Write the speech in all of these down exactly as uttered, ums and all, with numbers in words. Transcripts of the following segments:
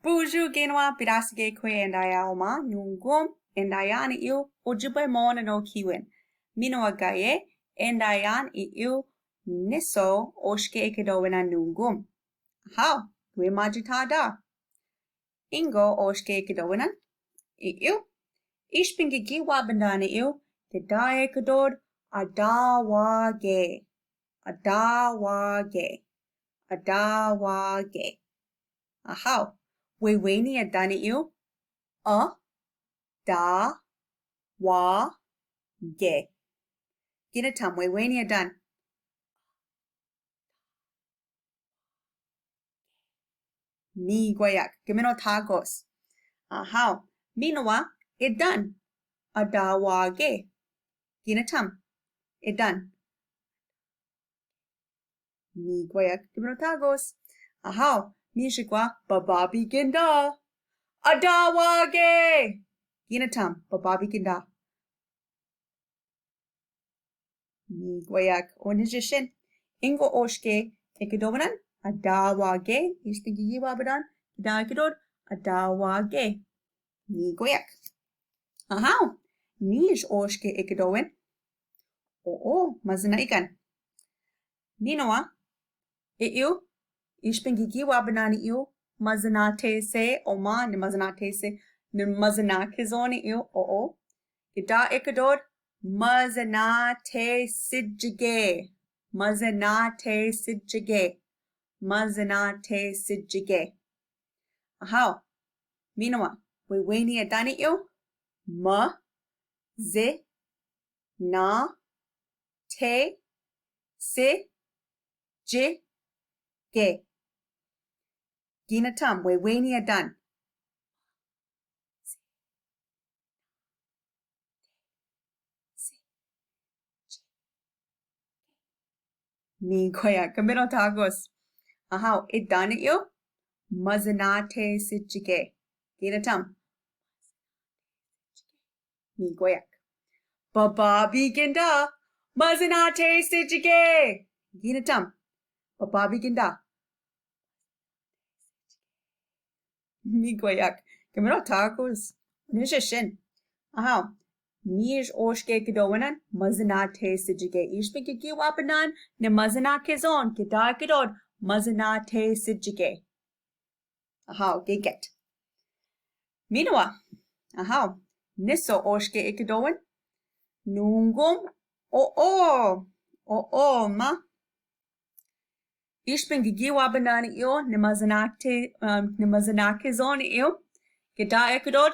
Bonjour, Genoa, pirasike kwe, Andaya Oma, nungum, Andaya ni iu, ojibwe mo nano kiwen. Minowa gaye, Andaya ni iu, niso, oske ekedowena nungum. Ahao, we majitada. Ingo oske ekedowena, iu. Ishpin gigi wa bandani iu, gida ekedod, adawage. Adawage. Adawage. Ahao. Weweni adan iu. A, da, wa, ge. Ginatam, weweni adan. Miguayak. Gimino tagos. Ahao. Minowa, edan. Adawage. Ginatam. Edan. Miguayak. Gimino tagos. Ahao. Mishigwa, bababi ginda. Adawage. Ginatam. Bababi ginda. Miguayak. Onejishen. Ingo oske ekedowena. Adawage. Ishpin gigi wa bandani. Gida ekedod. Adawage. Miguayak. Ahao. Nish oske ekedowena. O, o, mazana ikan. Minowa. Iu. Ishpin gigi wa bandani iu. Mazanatese, Oma, ni mazanatese. Ni mazanakizoni iu. O, o. Gida ekedod. Mazanatesijige. Mazanatesijige. Mazanatesijige. Ahao. Minowa. Weweni adan iu. Ma, ze, na, te, si, ji, ge. Ginatam, weweni adan. Miguayak. Gimino tagos. Ahao, edan iu. Mazanatesijige. Ginatam. Miguayak. Bababi ginda. Mazanatesijige. Ginatam. Bababi ginda. Miguayak. Gimino tagos. Onejishen. Ahao. Nish oske ekedowena. Mazanatesijige. Ishpin gigi wa bandani. Ni mazanakizon. Gida ekedod. Mazanatesijige. Ahao, giget. Minowa. Ahao. Niso oske ekedowena. Nungum. O, o. O, o, ma. Ishpin gigi wa bandani iu, ni mazanate, um, ni mazanakizoni iu. Gida ekedod.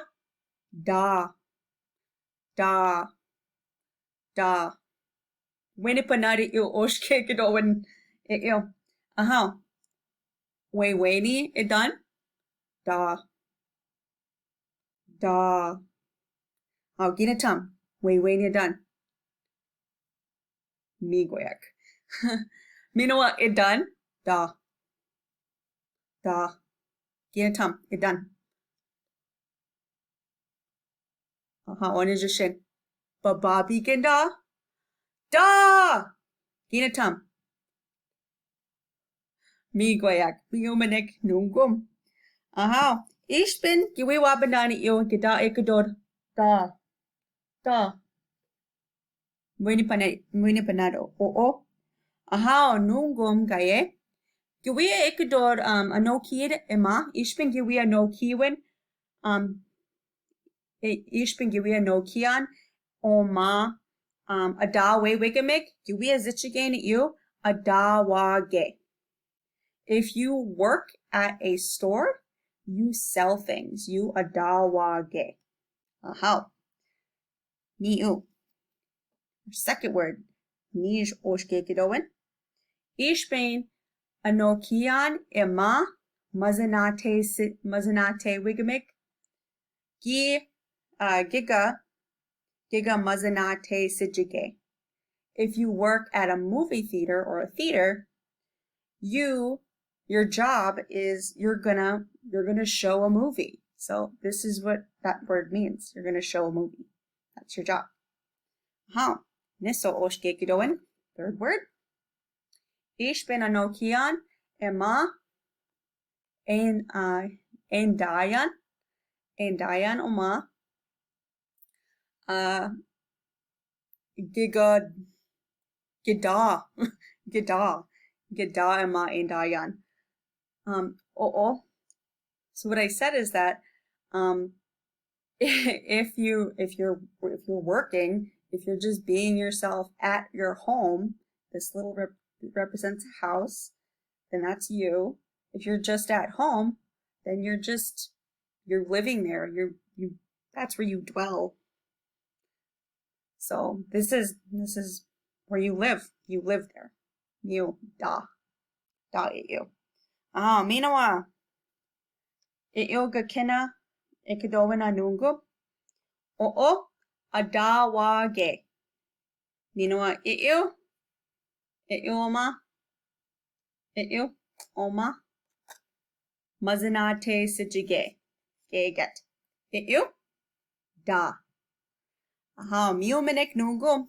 Da. Da. Da. Weni panadi iu oske ekedowena iu. Ahao. Weweni adan. Da. Da. Ahao, ginatam. Weweni adan. Miguayak. Minowa adan. Da. Da. Ginatam. Adan. Ahao, onejishen. Bababi ginda. Da! Ginatam. Miguayak. Miyumanik nungum. Ahao. Ishpin, giwi wa bandani iu, gida ekedod. Da. Da. Mwini panado, mwini panado. O, o. Ahao, nungum gaye. Giwi ekedod, um, anokid ema. Ishpin giwi anokiwen. Um, e, ishpin giwi anokian. Oma, um, adawewigamek. Giwi azichigeni iu. Adawage. If you work at a store, you sell things. You adawage. Ahao. Niu. Second word. Nish oshke kidowen. Ishpin anokian ema mazanate si-, mazanate wigamek. Gi, uh, giga, giga mazanate sijige. If you work at a movie theater or a theater, you, your job is you're gonna, you're gonna show a movie. So this is what that word means. You're gonna show a movie. That's your job. Aha. Niso oshke kidowen. Third word. Ishpin anokian ema, and, uh, Endayan. Endayan o ma. Uh, giga, gida, gida, gida e ma endayan. Um, oo. So what I said is that, um, if you, if you're, if you're working, if you're just being yourself at your home, this little rep-, represents a house, then that's you. If you're just at home, then you're just, you're living there. You're, you, that's where you dwell. So this is, this is where you live. You live there. Miu da. Da eyu. Ah, mínawa. Eyu ga kena e kadowena nungum. Oo, a da wa ge. Mínawa eyu. Eyu o ma. Eyu o ma. Mazinate sijige. Geget. Eyu. Da. Aha, miu menek nungum.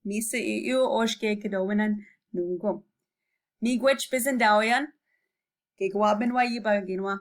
Misa eyu oske kadowena nungum. Miigwech bisan daw yan. Gagawa ben wa iba ginawa.